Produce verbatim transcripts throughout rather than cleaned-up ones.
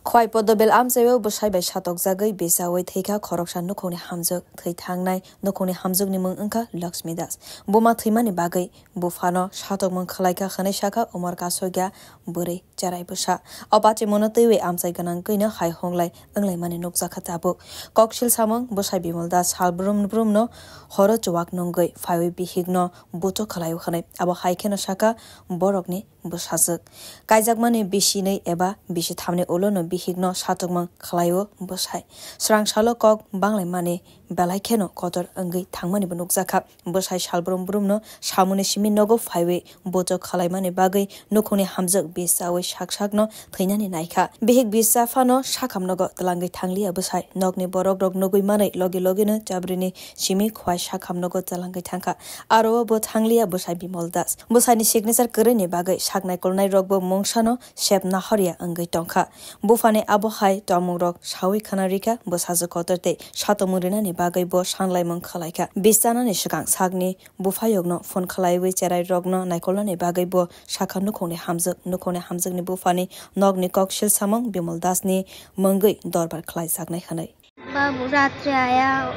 Khwai Podobel amchaio bwsai bai satokjagwi bisaui thwikha khoroksa nukhungni hamjwk. Thwi thangnai nukhungni hamjwkni mung wngkha Lakshmi Das. Buma thwimani bagwi buphano satokmung khwlaikha hwnwi sakha Umar Kasogia bwrwi cherai bwsa. O bachimungno twiwi amchai gwnangwino hai honglai wnglaimani nukjakha tabuk. Koksil samung bwsai Bimal Das sal brum brumno horo chuwak nungwi phaiwi bihikno buchuk khwlaio hwnwi. Abo hai kheno sakha borokni bwsajwk. Kaijakmani bisinwi eba bisithamni ulono bihikno satokmung khwlaio bwsai. Srang salo kok banglaimani belai kheno kotor wngwi thangmanibo nukjakha. Bwsai salbrum brumno samungni simi nogo phaiwi buchuk khwlaimani bagwi nukhungni hamjwk bisaui sak sakno thwinani naikha. Bihik bisa phano sakham nogo twlangwi thangliya bwsai. Nokni borokrok nugwi manwi logi logino chabrini simi khwai sakham nogo twlangwi thangkha. Aro o bo thangliya bwsai Bimal Das. Bwsaini signature kwrwini bagwi sak naikolnairokbo mungsano sep nahorya wngwi tongkha. Buphani abo hai tongmungrok saui khna rikha bwsajwk kotor tei satokmung rinani bagwi bo sanlaimung khwlaikha. Bis chanani swkang sakni buphayokno phone khwlaiwi cherairokno naikolnani bagwi bo sakha nukhungni hamjwk. Nukhungni hamjwkni buphani nokni koksil samung Bimal Dasni mungwi dorbar khwlaijaknai hwnwi. Babu ratre aya,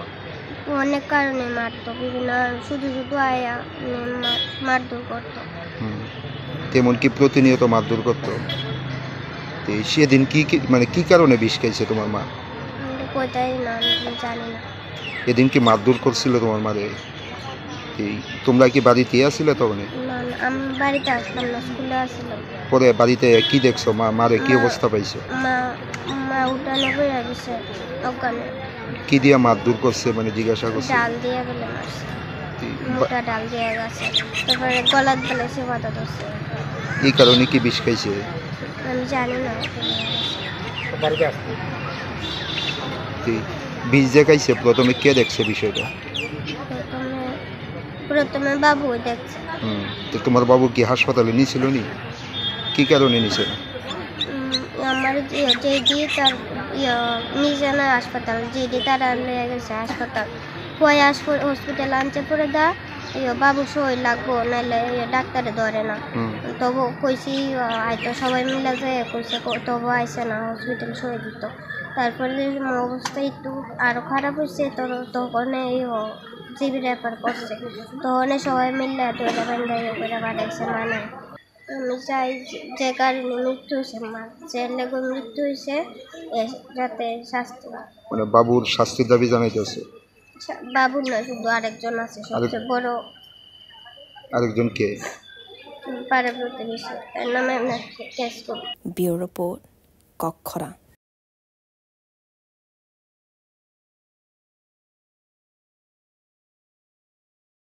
অনেক কারণে মারতো, বিভিন্ন শুধু শুধু আয়া, মানে, মা-, মারধর করতো। হুম। তেমন কি প্রতিনিয়ত মারধর করতো? তো সেদিন কি, কি, মানে, কি কারণে বিষ খাইছে তোমার মা? আমি তো কোথায় না, আমি জানি না। এদিন কি মারধর করছিল তোমার মারে? এই, তোমরা কি বাড়িতে আছিলে তখন? না, না, আমি বাড়িতে আসলাম না, স্কুলে আসলাম। পরে বাড়িতে কি দেখছো? মা, মারে কি না, অবস্থা পাইছো? মা, মা উঠানে বইয়া গেছে, অজ্ঞানে। কি দিয়া মারধর করছে, মানে, জিজ্ঞাসা করছে? ডাল দিয়ে বলে মারছে। এই বা- মোটা ডাল দিয়ে গেছে। তারপরে গলাত বলে সে বাধা ধরছে। এই কারণে কি বিষ খাইছে? আমি জানি না। বাড়িতে আসতে। এই বিষ যে খাইছে, প্রথমে কে দেখছে বিষয়টা? প্রথমে, প্রথমে বাবু দেখছে। হুম, তো তোমার বাবু কি হাসপাতালে নিয়েছিল নি? কি কারণে নিয়েছিল? উম, আমার যে, জেডি তার, ইয়া, নিয়ে যায় না হাসপাতাল, জেডি তারা নিয়ে গেছে হাসপাতাল। পরে হাসপ-, হসপিটাল আনছে পরে দা, ইয়া, বাবু সই লাগবো, নাইলে, ইয়া, ডাক্তারে ধরে না। হুম। তবু কইছি, ইয়া, হয়তো সবাই মিলে যে কইছে, ক-, তবু আইছে না, হসপিটাল সই দিত। তারপরে যে অবস্থা একটু আরো খারাপ হয়েছে, তো তখন এই ও জিবি রেফার করছে, তখন সবাই মিলে ধরে বেঁধে ইয়ে করে বাড়াইছে মানে। আমি চাই যে, যে কারণে মৃত্যু হয়েছে মা, যে লেগে মৃত্যু হয়েছে, এ যাতে শাস্তি হয়। মানে বাবুর শাস্তির দাবি জানাইতেছে। সা-, বাবুর নয়, শুধু আরেকজন আছে আরেক-, সবচেয়ে বড়। আরেকজন কে? পাড়া প্রতিবেশী, তার নামে আমরা কেস করি। Bureau Report, Kokkhorang.